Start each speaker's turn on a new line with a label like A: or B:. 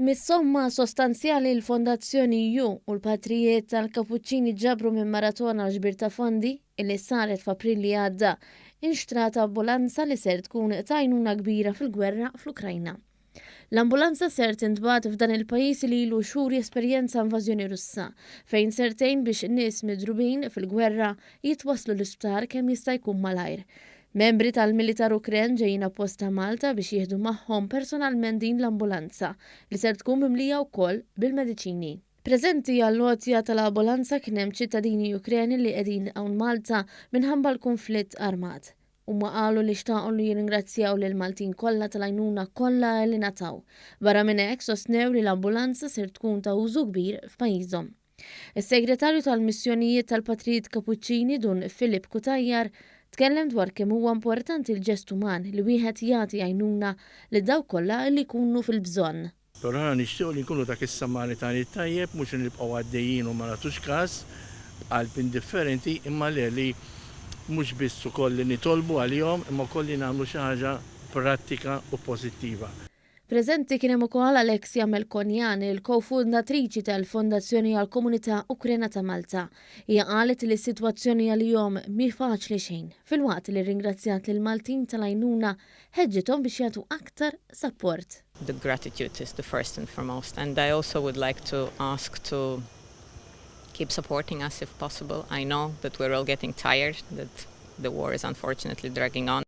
A: Mis-somma sostanzjali l-Fondazzjoni You u l-Patrijiet tal-Kapuċċini ġabru minn maratona ġbir ta' fondi illi saret f'April li għadda, inxtrat ambulanza li ser tkun t'għajnuna kbira fil-gwerra fl-Ukrajna. L-ambulanza ser tintbagħat f'dan il-pajjiż li ilu xhur jesperjenza invażjoni Russa, fejn ser tgħin biex nies midrubin fil-gwerra jitwasslu l-isptar kemm jista' jkun malajr. Membri tal-militar Ukren ġejjin apposta Malta biex jieħdu magħhom personalment din l-ambulanza li ser tkun mimlija wkoll bil-mediċini. Preżenti għall-għotja tal-ambulanza kien hemm ċittadini Ukreni li qegħdin hawn Malta minħabba l-kunflitt armat. Huma qalu li xtaqu li jirringrazzjaw lill-Maltin kollha tal-għajnuna kollha li ngħataw. Barra minn hekk sostnew li l-ambulanza ser tkun ta' użu kbir f'pajjiżhom. Is-Segretarju tal-Missjonijiet tal-Patrijiet Kapuċċini Dun Philip Cutajar tkellem dwar kemm huwa importanti l-ġest uman li wieħed jagħti għajnuna lil dawk kollha li jkunu fil-bżonn.
B: Però aħna nixtiequ li nkunu dak is-Samaritani t-tajjeb, mhux li nibqgħu għaddejjin u ma nagħtux kas, b'qalb indifferenti, imma le li mhux biss ukoll li nitolbu għalihom imma wkoll li nagħmlu xi ħaġa prattika u pożittiva.
A: Preżenti kien hemm ukoll Alexia Melkonyan, il-ko-fundatriċi tal-Fondazzjoni għall-Komunità Ukrena ta' Malta. Hija qalet li s-sitwazzjoni għalihom mhi faċli xejn, filwaqt li rringrazzjat lill-Maltin tal-għajnuna ħeġġithom biex jagħtu aktar sapport.
C: The gratitude is the first and foremost and I also would like to ask to keep supporting us if possible. I know that we're all getting tired, that the war is unfortunately dragging on.